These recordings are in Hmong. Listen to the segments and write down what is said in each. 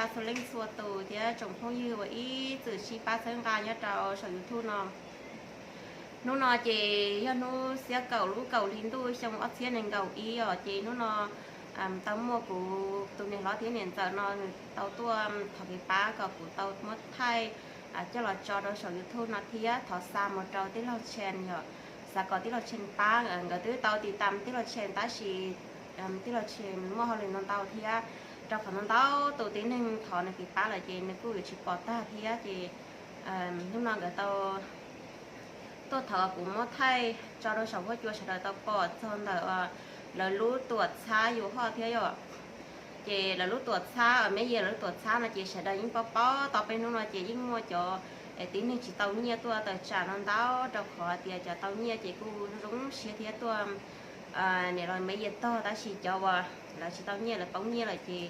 txhua leej txhua tus thiab tsoom phooj ywg uas ib txwm sib pab txhawb nqa nyob rau saum YouTube no. Hnub no ces yog hnub xiab kaum lub kaum hli ntuj xyoo ob txhiab nees nkaum ib os, ces hnub no tau muaj kuv tus niam hlob thiab niam ntxawm no nws tau tuaj thov kev pab kom kuv tau muab thaij coj los tso rau saum YouTube no thiab thov xa mus rau tij laug Tshen yom, xav kom tij laug Tshen pab. Nkawd twb tau tiv tam tij laug Tshen tab sis tij laug Tshen muaj hauj lwm ntau ntau thiab, rau qhov ntau ntau tus tib neeg thov nws kev pab lawm ces nws kuj yuav tsis pom tag thiab ces hnub no nkawd tau tuaj thov kuv muab thaij tso rau saum huab cua sawv daws tau pom txog ntawm lawv lub tuam txhab yus hoj thiab yom. Ces lawv lub tuam txhab, Meb Yias lawv lub tuam txhab no ces sawv daws yeej paub paub tau peb hnub no ces yeej muaj cov tib neeg tsis tau nyiaj tuaj tawm tsam no ntau, rau qhov tias cov tau nyiaj ces kuj zoo siab thiab tuaj niam los Meb Yias tog, tab sis cov uas lawv tsis tau nyiaj lawv poob nyiaj lawm ces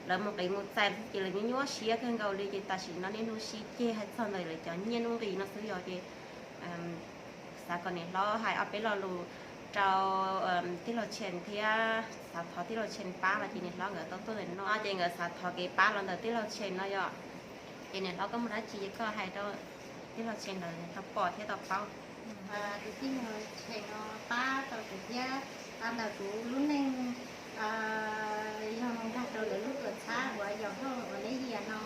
lawv mus qiv mus txais ces lawv nyuaj nyuaj siab kawg nkaus li. Ces tam sim no niaj hnub sib ceg hais txog ntawm lawv cov nyiaj nuj nqis no xwb yog ces xav kom niam hlob hais ob peb lo lus rau tij laug Tshen thiab xav thov tij laug Tshen pab los ces niam hlob nkawd tau tuaj ntawm no ces nkawd xav thov kev pab los ntawm tij laug Tshen no yom. Ces niam hlob koj muaj dab tsi ces koj hais rau tij laug Tshen lawv tau pom thiab tau paub. Tus tij laug Tshen no pab tau kuv thiab, ntawm kuv lub neej yog nkag rau lawv lub tuam txhab uas yog hauj uas Meb Yias no,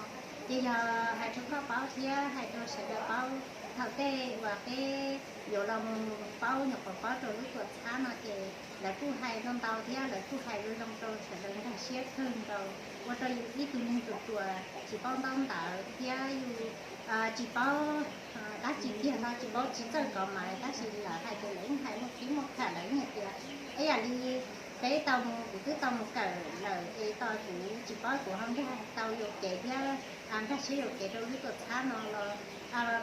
ces yog hais rau koj paub thiab hais rau sawv daws paub. Thaum tej uas peb yuav los mus paub nyuam qhuav paub rau lub tuam txhab no ces lawv kuj hais ntau ntau thiab lawv kuj hais zoo zoo rau sawv daws nkag siab kawg nkaus, ua rau yus ib tug neeg ruam ruam tsis paub ntaub ntawv thiab yus tsis paub dab tsi kiag no, tsis paub tsis txawj kov maiv, tab sis lawv hais ces lawv yeej hais muaj qhib muaj kham, lawv yeej hais tias ib yam li peb tau mus, kuv twb tau mus kawm lawm es tos kuv tsis paub kuv ho nkag tau yuam kev thiab nkag siab yuam kev rau lub tuam txhab no los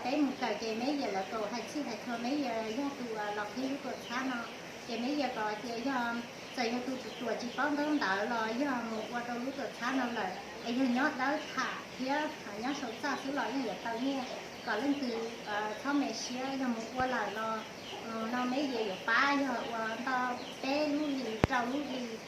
peb mus kawm ces Meb Yias lawv kom hais txhij hais txhua, Meb Yias yog tus los qhib lub tuam txhab no, ces Meb Yias kom tias yog txawm yog tus ruam ruam tsis paub ntaub ntawv los yog mus ua rau lub tuam txhab no lawm es yog nyob dawb tham thiab nyob sau txaj xwb los yeej yuav tau nyiaj, kom leej twg txhob me siab, yog mus ua lawm los no Meb Yias yuav pab, yog ua ntau peb lub hlis rau lub hlis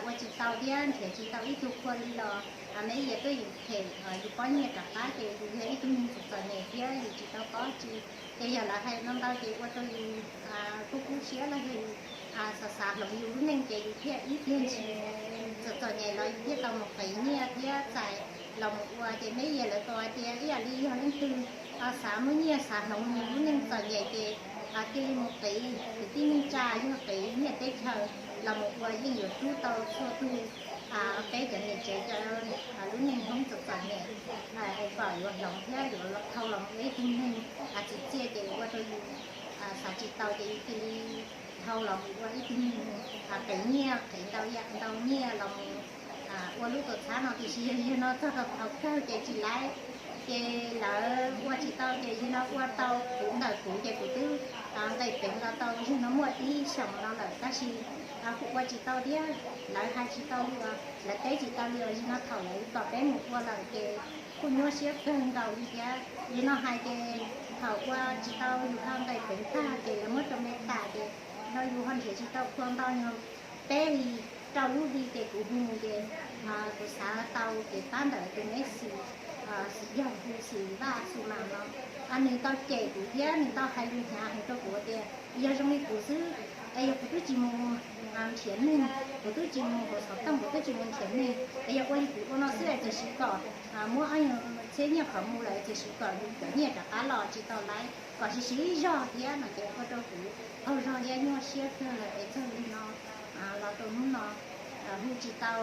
ua tsis tau thiab nrhiav tsis tau ib tug qhua li los Meb Yias tuaj yus them yus pob nyiaj rov qab ces yus yog ib tug neeg txom txom nyem thiab yus tsis tau pob tsi. Ces yog lawv hais ntau ntau ces ua rau yus kub kub siab los yog yus xav xav hloov yus lub neej ces yus thiaj ib pliag ntsis txom txom nyem los yus thiaj tau mus qiv nyiaj thiab txais los mus ua. Ces Meb Yias lawv tau hais tias ib yam li yog leej twg xav muaj nyiaj xav hloov yus lub neej txom nyem ces cia li mus qiv kwv tij neej tsa, yog qiv nyiaj teb chaws los mus ua yeej yuav rub tau txhua tus peb cov niam tsev cov lub neej Hmoob txom txom nyem es kom yuav hloov thiab yuav dhau los mus ua ib tug neeg txiv txiaj ces ua rau yus xav tsis tau ces yus cia li dhau los mus ua ib tug neeg qiv nyiaj qiv ntau ntau nyiaj los mus ua lub tuam txhab no. Tiam sis yog yog no txog thaum kawg ces tsis laib, ces lawv ua tsis tau ces yog no ua tau kuv ntawm kuv ces kuv twb nqis peev los tau yog no muaj ib xyoos no lawm tab sis kuv ua tsis tau thiab lawv hais tsis tau li, lawv teb tsis tau li os. Yog no thaum lawv kom peb mus ua lawm ces kuj nyuaj siab kawg nkaus li thiab. Yog no hais ces thaum ua tsis tau yus ho nqis peev tag ces lawv muab rau me tas ces no yus ho nrhiav tsis tau qhua ntau, yog peb hlis rau lub hli ces kuv hu mus ces kuv xav tau kev pab ntawm tus Meb Xis, yog hu Xis Vaj Xus Mas no, nws tau cem kuv thiab nws tau hais lus hnyav heev rau kuv tias yog zoo li kuv xwb es yog kuv twb tsis mus nrhiav neeg, kuv twb tsis mus hauv xov tooj, kuv twb tsis mus nrhiav neeg es yog ua li kuv ua no xwb es txawm siv kom muab ob nyuag txhiab nyiaj qhov mus lawm es txawm siv kom yus cov nyiaj rov qab los tsis tau laib, kom siv siv ib zog thiab no ces ua rau kuv qaug zog thiab nyuaj siab kawg lawm es txog li no los rau hnub no hu tsis tau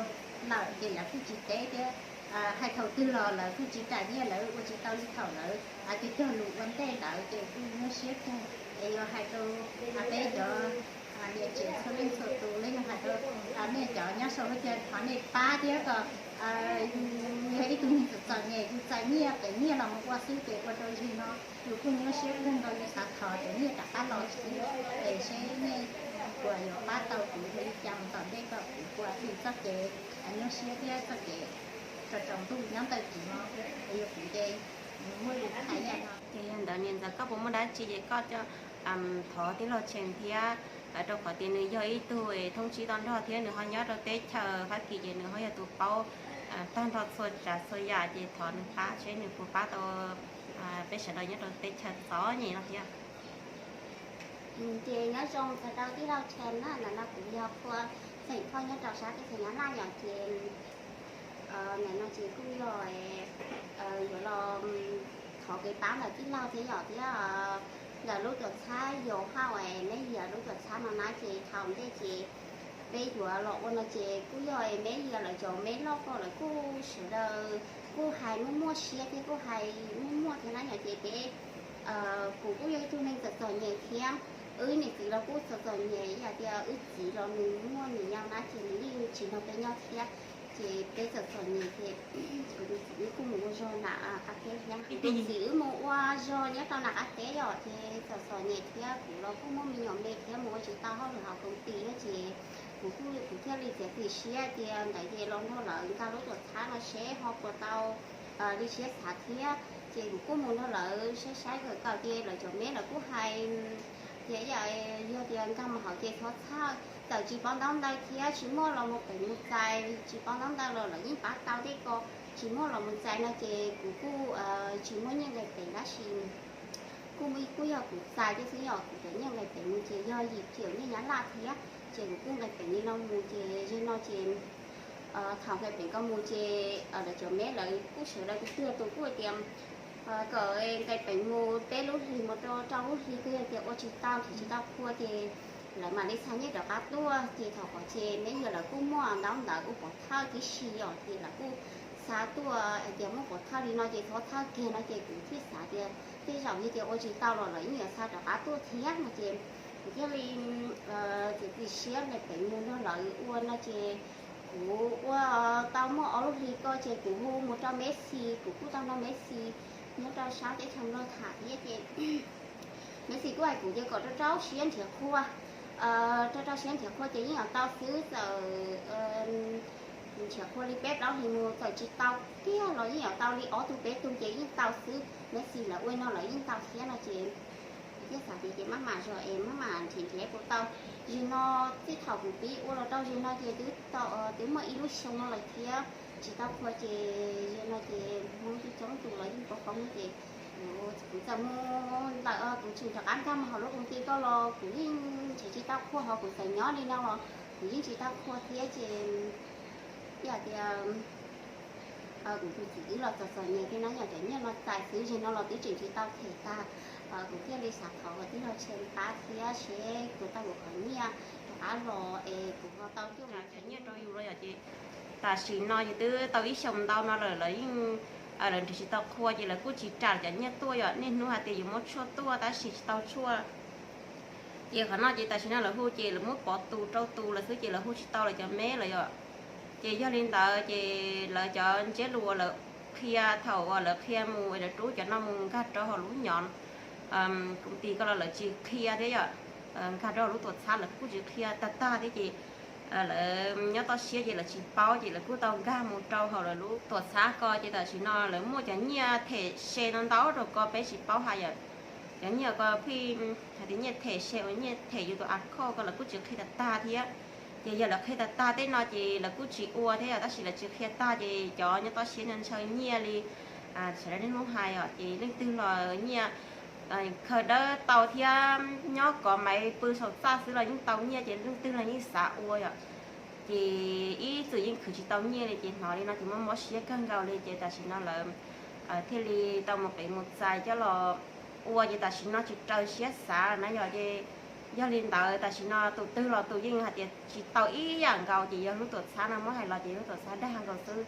lawm ces lawv kuj tsis teb thiab. Hais thaum twg los lawv kuj tsis rais nyiaj, lawv ua tsis tau li thaum lawv cog cog lus ua ntej ntawd ces kuj nyuaj siab kawg. Es yuav hais rau peb cov niam tsev txhua leej txhua tus los yog hais rau nej cov nyob saum huab cua thov nej pab thiab kom yus yog ib tug neeg txom txom nyem, yus txais nyiaj qiv nyiaj los mus ua xwb ces ua rau yus no yus kuj nyuaj siab kawg nkaus, yus xav thov cov nyiaj rov qab los xwb. Es seb nej puas yuav pab tau kuv ua li cas mus tom ntej kom kuv puas hwm txoj kev nyuaj siab thiab txoj kev tsaus tsaus ntuj nyob ntawm kuv no, es yog kuv ces muaj lus hais li no. Ces yog ntawd niam ntxawm koj puas muaj dab tsi ces koj coj thov tij laug Tshees thiab, rau qhov tias nws yog ib tug thoob tsib toj nrog thiab nws ho nyob rau teb chaws Fab Kis ces nws ho yog tus paub Tag nrho txhua tsav txhua yam ces thov nws pab seb nws puas pab tau peb sawv daws nyob rau teb chaws txom nyem no thiab. Ces nyob zoo txog rau tij laug Tshee na, ntawm no kuv yog qhua xeem Thoj nyob rau sab teb chaws Nyab Laj yom. Ces ntawm no ces kuj yog yuav los thov kev pab ntawm tij laug thiab yom, thiab ntawm lub tuam txhab Yauv Hauj es Meb Yias lub tuam txhab no na. Ces thaum ntej ces peb yuav los ua no ces kuj yog Meb Yias lawv cov me loj ko lawv kuj sawv daws kuj hais muaj muaj siab thiab kuj hais muaj muaj thiab na yom. Ces peb, kuv kuj yog ib tug neeg txom txom nyem thiab, wb niam txiv los kuj txom txom nyem, yam tias wb txiv los nws muaj nws yau na ces nws yeej tsis nrog peb nyob thiab. Ces peb txom txom nyem ces kuv tus txiv wb kuj mus ua zog nram qab teb thiab, kuv tus txiv wb mus ua zog nyob rau nram qab teb yom. Ces txom txom nyem thiab kuv los kuj muaj me nyuam me thiab mus ua tsis tau hauj lwm hauv koom tis thiab ces kuv kuj, kuv thiaj li txiav txim siab tias ntawd ces los nrog lawv nkag lub tuam txhab no seb ho puas tau li siab xav thiab. Ces kuv kuj mus nrog lawv saib saib kawm kawm ces lawv cov me lawv kuj hais tias yog tias nkag mus hauv ces txhob txhawj, txawm tsis paub ntaub ntawv thiab tsis muaj los mus pem mus txais, tsis paub ntaub ntawv los lawv yeej pab tau tej ko. Tsis muaj los mus txais no ces kuv kuj tsis muaj nyiaj nqe pem tab sis kuj, kuj yog kuv txais thiab xwb yom. Kuv cov nyiaj nqe pem mus ces yog yim triệu nyiaj Nyab Laj thiab, ces kuv kuj nqe pem li no mus ces zaum no ces thaum nqe pem ko mus ces lawv cov me lawv kuj sawv daws tus twg tus kuj hais tias kom nqe pem mus peb lub hlis mus rau rau lub hlis, kuj yog tias ua tsis tau, nrhiav tsis tau qhua ces lawv mam li xa nyiaj rov qab tuaj. Ces thaum qhov ces Meb Yias lawv kuj muaj ntaub ntawv ua pov thawj tib si yom, ces lawv kuj xa tuaj hais tias muaj pov thawj li no ces txhob txhawj kiag no ces kuv thiaj xav tias tej zaum yog tias ua tsis tau los lawv yeej yuav xa rov qab tuaj thiab no ces kuv thiaj li txiav txim siab nqe pem mus nrog lawv ua no ces kuv ua tau muaj ob lub hlis ko ces kuv hu mus rau Meb Xis, kuv kuj tau nrog Meb Xis nyob rau sab teb chaws Nplog tham thiab ces Meb Xis kuj hais kuv tias kom rau rau siab nrhiav qhua, rau rau siab nrhiav qhua ces yeej yuav tau xwb, txawm nrhiav qhua li peb plaub hlis mus txawm tsis tau kiag los yeej yuav tau li ob tug peb tug ces yeej tau xwb, Meb Xis lawv ua no lawv yeej tau thiab no ces kuv thiaj xav tias ces maj mam zog es maj mam nrhiav nrhiav puas tau. Zaum no txij thaum kuv pib ua los rau zaum no ces twb tau, twb muaj ib lub xyoo no lawm thiab tsis tau qhua ces zaum no ces Hmoob coob coob tus los yeej poob poob ces kuv txawm mus ntawm kuv tseem rov qab nkag mus hauv lub koom ti ko los kuv yeej nrhiav tsis tau qhua, ho kuv txawm nyob li no los kuv yeej tsis tau qhua thiab ces yog tias kuv tus txiv wb los txom txom nyem thiab na yom, cov nyiaj no txais xwb, zaum no los twb tseem tsis tau them tag. Kuv thiaj li xav thov kom tij laug Tshee pab thiab seb kuv tau kuv qhov nyiaj rov qab los es kuv ho tau cuaj cov nyiaj rau yus los yom ces tam sim no ces twb tau ib xyoos ntau no lawm, lawv yeej, lawv nrhiav tsis tau qhua ces lawv kuj tsis ram cov nyiaj tuaj yom. Niaj hnub hais tias yuav muab tshuaj tuaj tab sis tsis tau tshuaj. Ces qhov no ces tam sim no lawv hu ces lawv muab pov tus rau tus lawm xwb ces lawv hu tsis tau lawv cov me lawm yom. Ces yog li ntawd ces lawv cov ntsiab lus uas lawv qhia thaum uas lawv qhia mus es lawv rub cov no mus nkag rau hauv lub nyom koom ti ko los lawv tsis qhia thiab yom. Nkag rau hauv lub tuam txhab lawv kuj tsis qhia tag tag thiab ces lawv nyob toj siab ces lawv tsis paub ces lawv kuj tau nkag mus rau hauv lawv lub tuam txhab ko ces tam sim no lawv muaj cov nyiaj them se ntau ntau rau ko peb tsis paub hais yom. Cov nyiaj ko pheej hais tias nyiaj them se uas nyiaj them yus tus a khauj ko lawv kuj tsis qhia tag tag thiab. Ces yog lawv qhia tag tag tej no ces lawv kuj tsis ua thiab yom, tab sis lawv tsis qhia tag ces cov nyob toj siab ntshaw ntshaw nyiaj li sawv daws niaj hnub hais os, ces leej twg los nyiaj khaws dawb tau thiab nyob kov maiv pw saum txaj xwb los yeej tau nyiaj ces leej twg los yeej xav ua yom. Ces ib txwm yeej khwv tsis tau nyiaj li ces hnov li no ces mob mob siab kawg nkaus li ces tam sim no lawv thiaj li tau mus qiv mus txais coj los ua ces tam sim no tsis raws siab xav na yom. Ces yog li ntawd tam sim no tus twg los tus yeej hais tias tsis tau ib yam nkaus ces yog lub tuam txhab no muab hais los ces lub tuam txhab dag nkaus xwb.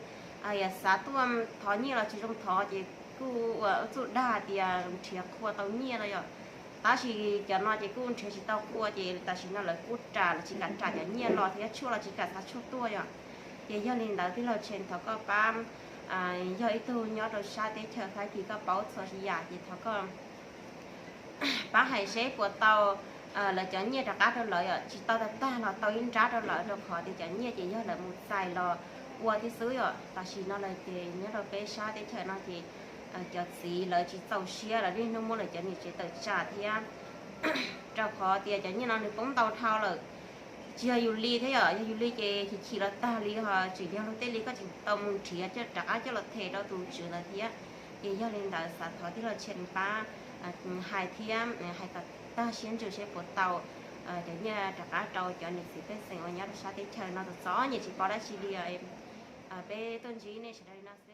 Yog xav tuaj thov nyiaj los tsis zoo thov ces kuj ua txuj dag tias nrhiav qhua tau nyiaj no yom. Tab sis cov no ces kuj nrhiav tsis tau qhua ces tam sim no lawv kuj ram, lawv tsis kam ram cov nyiaj los thiab tshuaj los tsis kam xa tshuaj tuaj yom. Ces yog li ntawd tij laug Tshee thov koj pab, yog ib tug nyob rau sab teb chaws Fab Kis koj paub txhua yam ces thov koj pab hais seb puas tau lawv cov nyiaj rov qab rau lawv yom. Tsis tau tag tag los tau ib nrab rau lawv rau qhov tias cov nyiaj ces yog lawv mus txais los ua thiab xwb yom. Tam sim no lawm ces nyob rau peb sab teb chaws no ces cov txiv lawv tsis txaus siab, lawv niaj hnub muab lawv cov niam tsev tawm tsam thiab rau qhov tias cov nyiaj no nws poob ntau dhau lawm. Tsis yog yus li thiab yom, yog yus li ces chim chim los tag li ho tseem yog luag tej li koj tseem tau mus nrhiav coj rov qab coj los them rau tus tswv ntawd thiab. Ces yog li ntawd xav thov tij laug Tsheej pab hais thiab hais kom tag siab ntsws seb puas tau cov nyiaj rov qab rau cov niam txiv pej xeem uas nyob rau sab teb chaws no txom txom nyem tsis pom dab tsi li. Peb tuaj ntsib nej sawv daws li no xwb.